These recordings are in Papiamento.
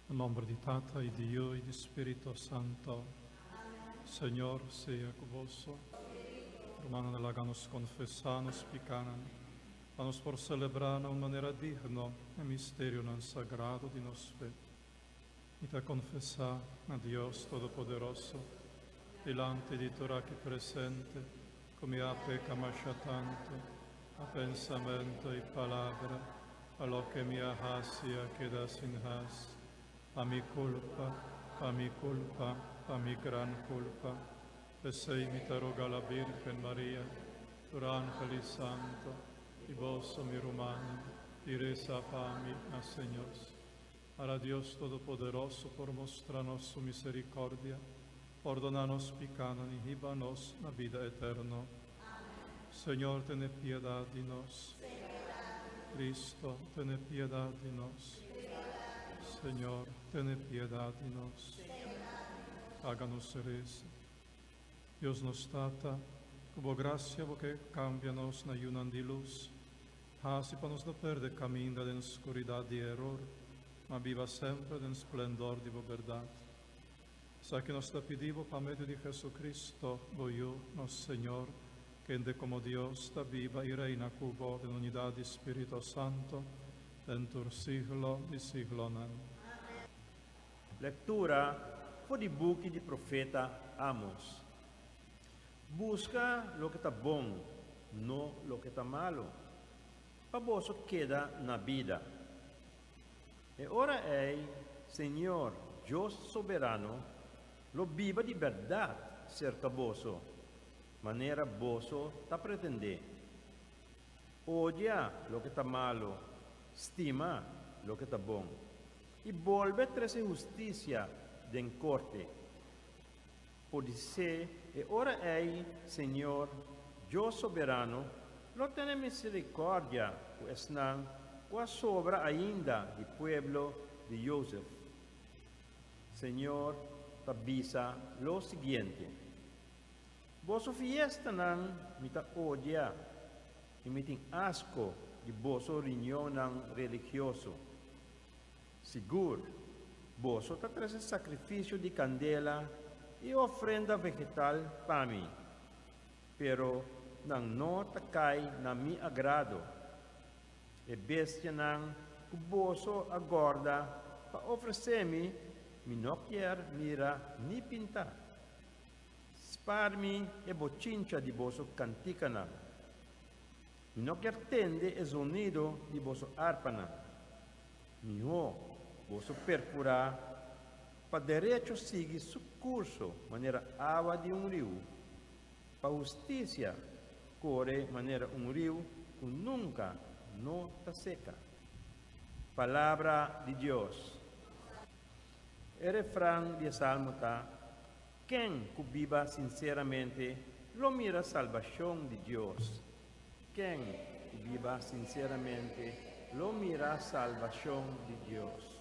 Na nomber di Tata y di Yiu y di Spirito Santo. Señor sea cu boso. Rumannan, laga nos confesa nos picanan, pa nos por celebra na un manera digno e misterionan sagrado di nos fe. Mi ta confesa na Dios Todopoderoso, dilanti di tur aki presente, cu mi a peca masha tanto, na pensamento y palabra, pa loke mi a haci y a keda sin haci, pa mi culpa, pa mi culpa, pa mi gran culpa. P'esey mi ta roga la Virgen Maria, tur angel y santo, y boso mi rumannan, di reza pa mi na Señor. Para Dios Todopoderoso por mustra nos su misericordia, pordona nos picanan y hiba nos na bida eterno. Señor, tene piedad di nos. Cristo, tene piedad di nos. Señor, tene piedad di nos. Laga nos resa. Dios nos Tata, cu bo gracia bo ke cambia nos na yiunan di luz. Haci pa nos no perde caminda den scuridad di eror, ma biba semper den splendor di bo berdad. Esaki nos ta pidi bo pa medio di Jesucristo, bo Yiu, nos Señor, kende como Dios ta biba y reina cu bo den unidad di Spirito Santo, den tur siglo di siglonan. Lectura for di buki di profeta Amos. Busca loke ta bon, no loke ta malo, pa boso keda na bida. E ora ei Señor Dios Soberano lo biba di bèrdat serka boso, manera boso ta pretendé. Odia loke ta malu, stima loke ta bon, i bolbe trese hustisia den korte. Podisé e ora ei Señor Dios Soberano lo tene miserikòrdia ku esnan ku a sobra ainda di pueblo di Jozef. Señor ta bisa lo siguiente, Boso fiestanan mi ta odia i mi tin asko di boso reunionnan religioso. Sigur, boso ta trese sakrifisio di kandela i ofrenda vegetal pa mi, pero nan no ta kai na mi agrado. E bestianan ku boso a gorda pa ofresé mi, mi no kier mira ni pinta. Spar mi e bochincha di boso kantikanan. Mi no kier tende e zonido di boso arpanan. Mihó boso perkurá pa derecho sigui su kurso manera awa di un riu, pa hustisia kore manera un riu ku nunka no ta seka. Palabra di Dios. E refran di e salmo ta, Ken ku biba sinseramente lo mira salbashon di Dios. Ken ku biba sinseramente lo mira salbashon di Dios.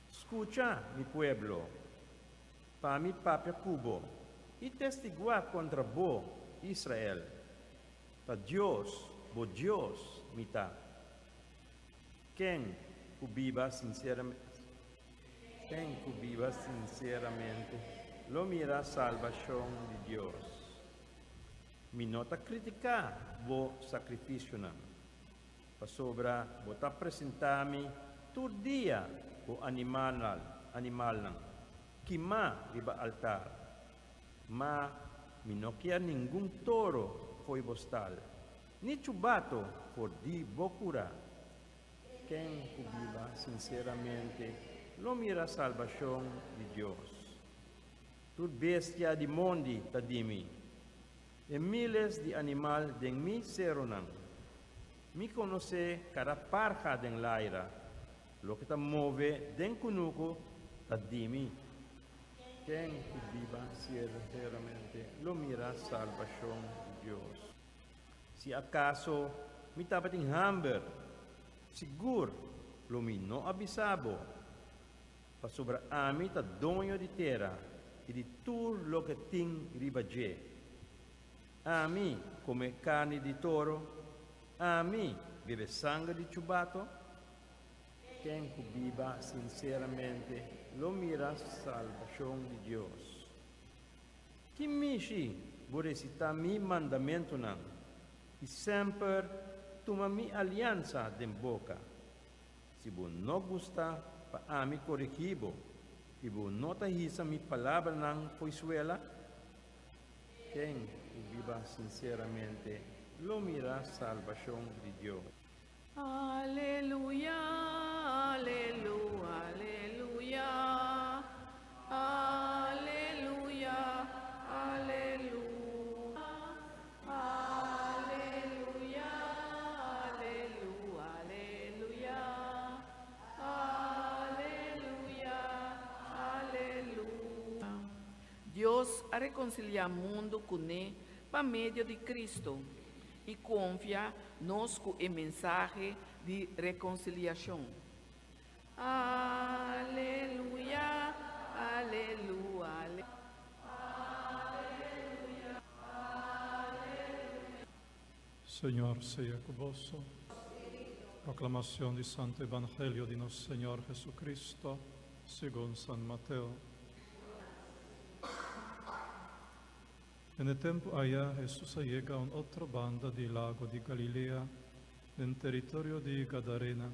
Skucha, mi pueblo, pa mi papia ku bo i testiguá kontra bo, Israel. Ta Dios, bo Dios, mi ta. Ken ku biba Ken ku biba sinseramente lo mira salbashon di Dios. Mi no ta kritiká bo sakrifisionan, pasobra bo ta presentá mi tur dia bo animalnan kimá riba altar. Ma mi no kier ningun toro fo'i bo stal, ni chubato for di bo kurá. Ken ku biba sinseramente lo mira salbashon di Dios. Tur bestia di mondi ta di mi, e miles di animal den mi seronan. Mi konosé kada parha den laira, loke ta move den kunuku ta di mi. Ken ku biba sinseramente lo mira salbashon di Dios. Si akaso mi tabatin hamber, sigur lo mi no a bisa bo, pasobra ami ta doño di tera i di tur loke tin riba dje. Ami kome karni di toro, ami bebe sanger di chubato? Ken ku biba sinseramente lo mira salbashon di Dios. Ki mishi bo resitá mi mandamentunan i semper tuma mi aliansa den boka? Si bo no gusta pa ami korigí bo i bo no ta hisa mi palabranan fo'i suela, ken ku biba sinseramente lo mira salbashon di Dios. Aleluya, alelu, aleluya, aleluya, alelu. Aleluya, alelu, aleluya, aleluya, aleluya. Dios a rekonsiliá mundu kuné pa medio di Kristu i konfia nos ku e mensahe di rekonsiliashon. Aleluya, alelu, ale. Señor sea ku boso. Proclamación di Santo Evangelio di nos Señor Jesucristo, segun San Mateo. Den e tempu aya Hesus a yega un otro banda di lago di Galilea, den teritorio di Gadarena.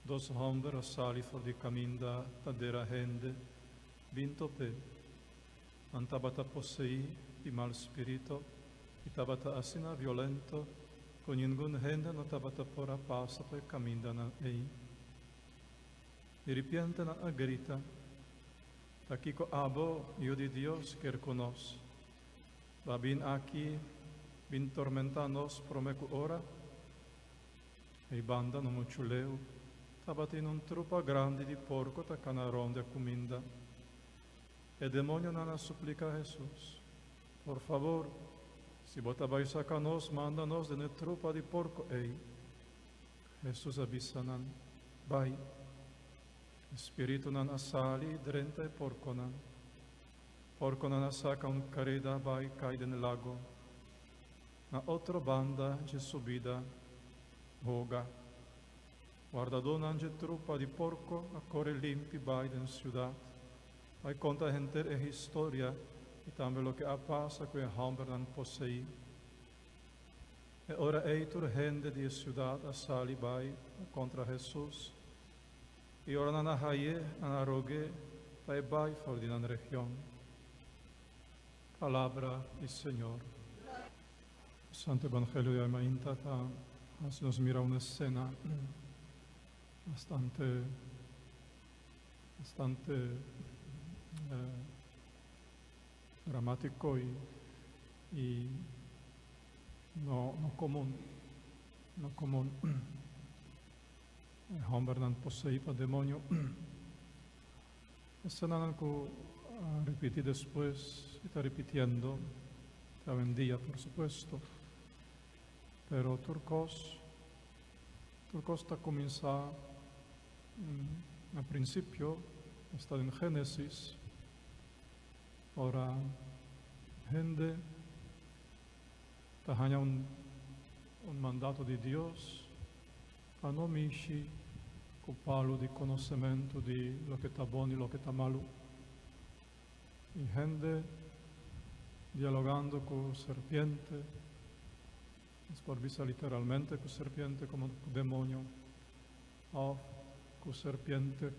Dos hòmber a sali for di kaminda ta dera hende bin top'é. Nan tabata poseí di mal spiritu i tabata asina violento ku ningun hende no tabata por a pasa pa e kamindanan ei. Di ripiente nan a grita, Ta kiko abo, Yu di Dios, kier ku nos? Bo a bin aki bin tormentá nos promé ku ora? Ei banda no muchu leu, tabatin un trupa grandi di porko ta kana rònt e kuminda. E demonionan a supliká Hesus, Por fabor, si bo ta bai saka nos, manda nos den e trupa di porko ei. Hesus a bisa nan, Bai. E spiritunan a sali i drenta e porkonan. Porkonan a saka un kareda bai kai den e lago. Na otro banda dje subida, hoga. Wardadónan dje trupa di porko a kore limpi bai den siudat, bai konta henter e historia i tambe loke a pasa ku e hòmbernan poseí. E ora ei tur hende di e siudat a sali bai kontra Hesus. I ora nan a haye, nan a rog'é pa e bai for di nan region. Palabra di Señor. Santo Evangelio di mainta ta hasi nos mira un escena bastante bastante eh, dramático y, y no, no común, no común. E hòmbernan poseí pa demoño. Esenanan ku a ripití despues i ta ripitiendo te awendia, por supuesto. Pero tur kos, tur kos ta kuminsá na prinsipio, esta den Génesis, ora hende ta haña un un mandato di Dios pa no mishi ku palu di konosementu di loke ta bon i loke ta malu. I hende dialogando ku serpiente, nos por bisa literalmente ku serpiente komo ku demoño, òf ku serpiente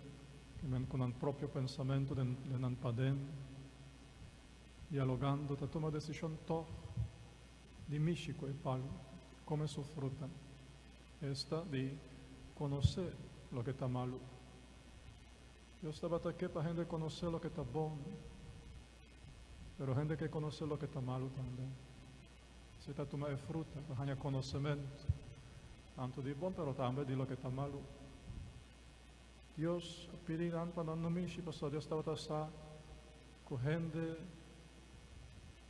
ke men ku nan propio pensamentu den nan paden, dialogando ta tuma desishon tòg di mishi ku e palu, kome su fruta. Esta di konosé loke ta malu. Dios tabata ke pa hende konosé loke ta bon, pero hende ke konosé loke ta malu tambe. Si ta tuma e fruta pa haña konosementu, tantu di bon pero tambe di loke ta malu. Dios a pidi nan pa nan no mishi pasobra Dios tabata sa ku hende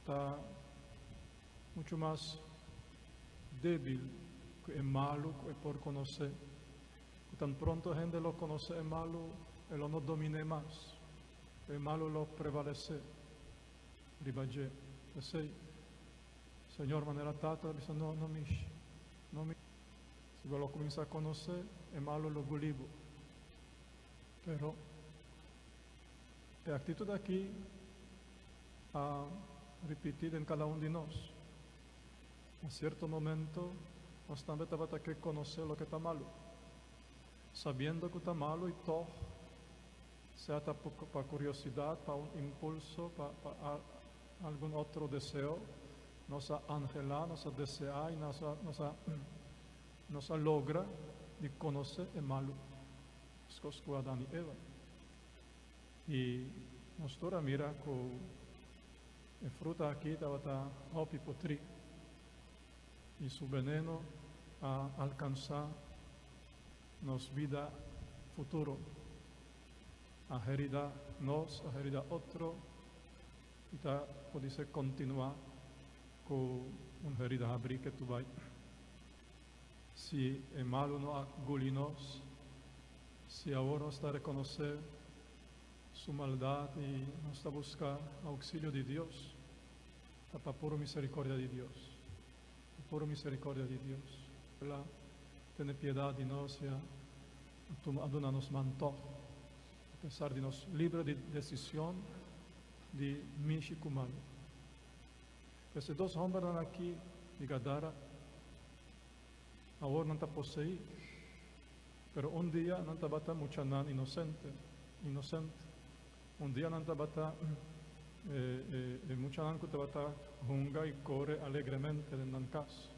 ta muchu mas débil ku e malu ku e por konosé. Ku tan pronto hende lo konosé e malu, e lo no domin'é mas. E malu lo prevalesé riba dje. P'esei, Señor manera Tata a bisa, No, no mishi, no mishi. Si bo lo kuminsá konosé, e malu lo guli bo. Pero e aktitut aki a ripití den kada un di nos. Na sierto momento nos tambe tabata ke konosé loke ta malu. Sabiendo ku ta malu i tòg, sea ta pa kuriosidat, pa un impulso, pa pa algun otro deseo, nos a anhelá, nos a deseá i nos a nos a nos a logra di konosé e malu, meskos ku Adan i Eva. I nos tur a mira ku e fruta aki tabata hopi potrí i su veneno a alkansá nos bida futuro, a herida nos, a herida otro i ta podise kontinuá ku un herida habrí ke tu bai. Si e malu no a guli nos, si awor nos ta rekonosé su maldat i nos ta buska ouksilio di Dios, ta pa puru miserikordia di Dios. Pa puru miserikordia di Dios. El a tene piedat di nos i a tuma a duna nos man tòg, apesar di nos libre di desishon di mishi ku malu. Pues e dos hòmbernan aki di Gadara awor nan ta poseí, pero un dia nan tabata muchanan inosente, inosente. Un dia nan tabata e muchanan ku tabata hunga i kore alegremente den nan kas.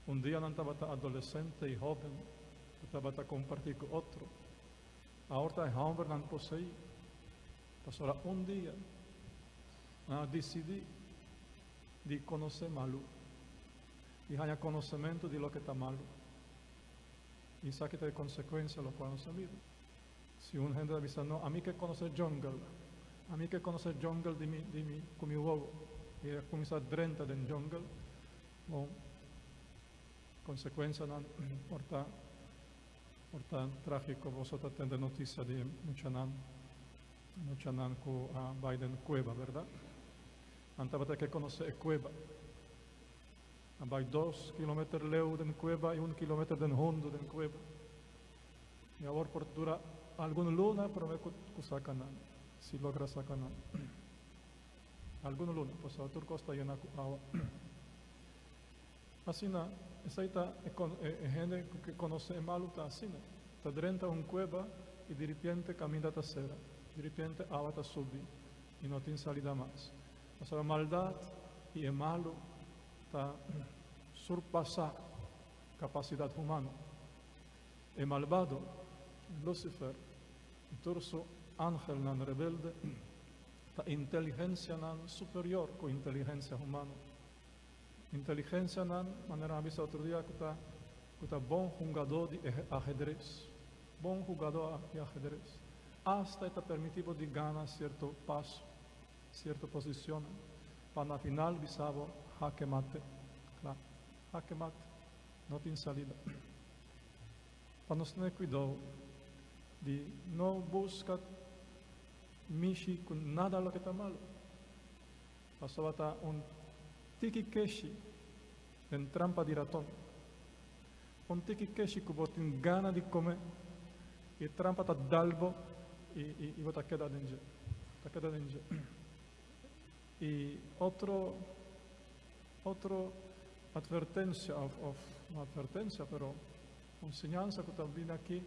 Un dia nan tabata adolesente i hóben ku tabata kompartí ku otro. Awor ta e hòmbernan poseí, pasobra un dia nan a disidí di konosé malu, di haña konosementu di loke ta malu. I esaki ta e konsekuensia lokual nos a mira. Si un hende ta bisa, No, ami ke konosé jungle, ami ke konosé jungle di mi, di mi, ku mi wowo, i e kuminsá drenta den jungle, bon, konsekuensianan por ta, por ta trágiko. Boso ta tende notisia di e muchanan, muchanan ku a bai den kueba, bèrdat? Nan tabata ke konosé e kueba. Nan bai dos kilometer leu den kueba i un kilometer den hundu den kueba. I awor por dura algun luna promé ku ku saka nan, si logra saka nan. Algun luna, pasobra tur kos ta yena ku awa. Asina, esei ta e kon e e hende ku ke konosé e malu ta asina. Ta drenta un kueba i diripiente kaminda ta sera, diripiente awa ta subi i no tin salida mas. Pasobra maldat i e malu ta surpasá kapasidat humano. E malbado, Lucifer, i tur su angelnan rebelde ta inteligensianan superior ku inteligensia humano. Inteligensianan, manera a bisa otro dia, ku ta ku ta bon hungadó di ahedres, bon hugadó di ahedres. Asta e ta permití bo di gana sierto paso, sierto posicionnan, pa na final bisa bo hake mate. Kla, hake mate. No tin salida. Pa nos tene kuidou di no buska mishi ku nada loke ta malu. Pasobra ta un tiki keshi den trampa di raton. Un tiki keshi ku bo tin gana di kome i e trampa ta dal bo i i bo ta keda den dje. Ta keda den dje. I otro otro advertencia of of no advertencia pero un siñansa cu ta bini aki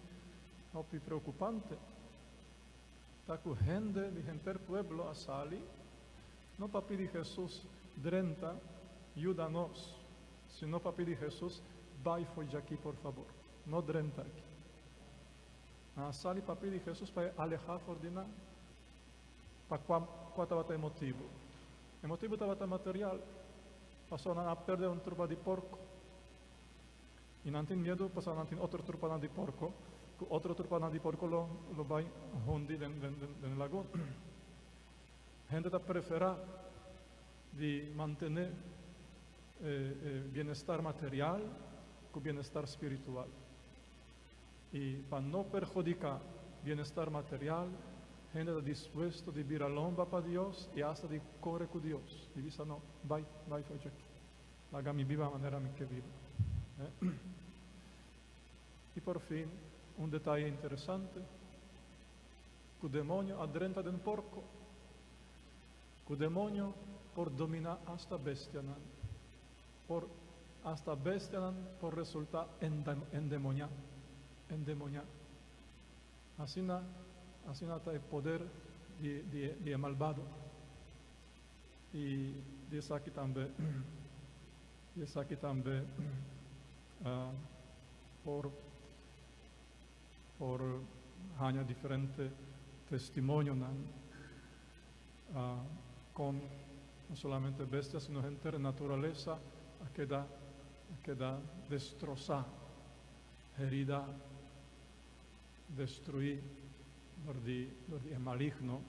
hopi preocupante ta cu hende di henter pueblo a sali no pa pidi Jesus drenta yuda nos sino pa pidi Jesus bay fo'i djaki por fabor no drenta aki. Nan a sali pa pidi Jesus pa e aleha for di nan. Pa kua kua tabata e motibu? E motibu tabata material, pasobra nan a pèrdè un trupa di porko. I nan tin miedu pasobra nan tin otro trupanan di porko, ku otro trupanan di porko lo lo bai hundi den den den lagun. Hende ta preferá di mantené e e bienestar material ku bienestar spiritual. I pa no perhudiká bienestar material, hende ta dispuesto di bira lomba pa Dios i asta di kore ku Dios, di bisa, No, bai, bai for djaki. Laga mi biba manera mi ke biba. I por fin, un detaye interesante, ku demoño a drenta den porko, ku demoño por dominá asta bestianan, por asta bestianan por resultá endemoñá, endemoñá. Asina, asina ta e poder di malbado. I di esaki tambe, di esaki tambe por haña diferente testimonionan kon no solamente bestia, sino henter naturalesa a keda destrosá, heridá, destruí dor di e maligno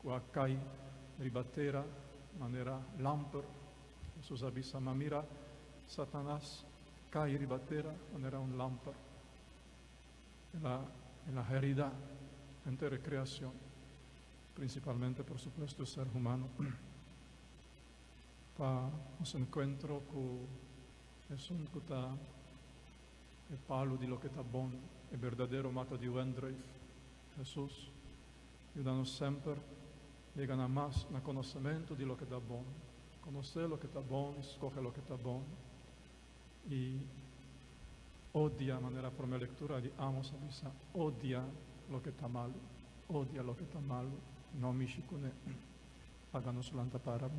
ku a kai riba tera manera lamper. Jesus a bisa: "M'a mira Satanas kai riba tera manera un lamper." El a heridá henter kreashon, prinsipalmente, por supuesto, ser humano. Pa nos enkuentro ku esun ku ta e palu di loke ta bon, e berdadero mata di wendrùif, Jesus, yuda nos semper yega na mas na konosementu di loke ta bon, konosé loke ta bon, skohe loke ta bon i odia, manera promé lektura di Amos a bisa, odia loke ta malu, odia loke ta malu, no mishi kuné. Laga nos lanta para.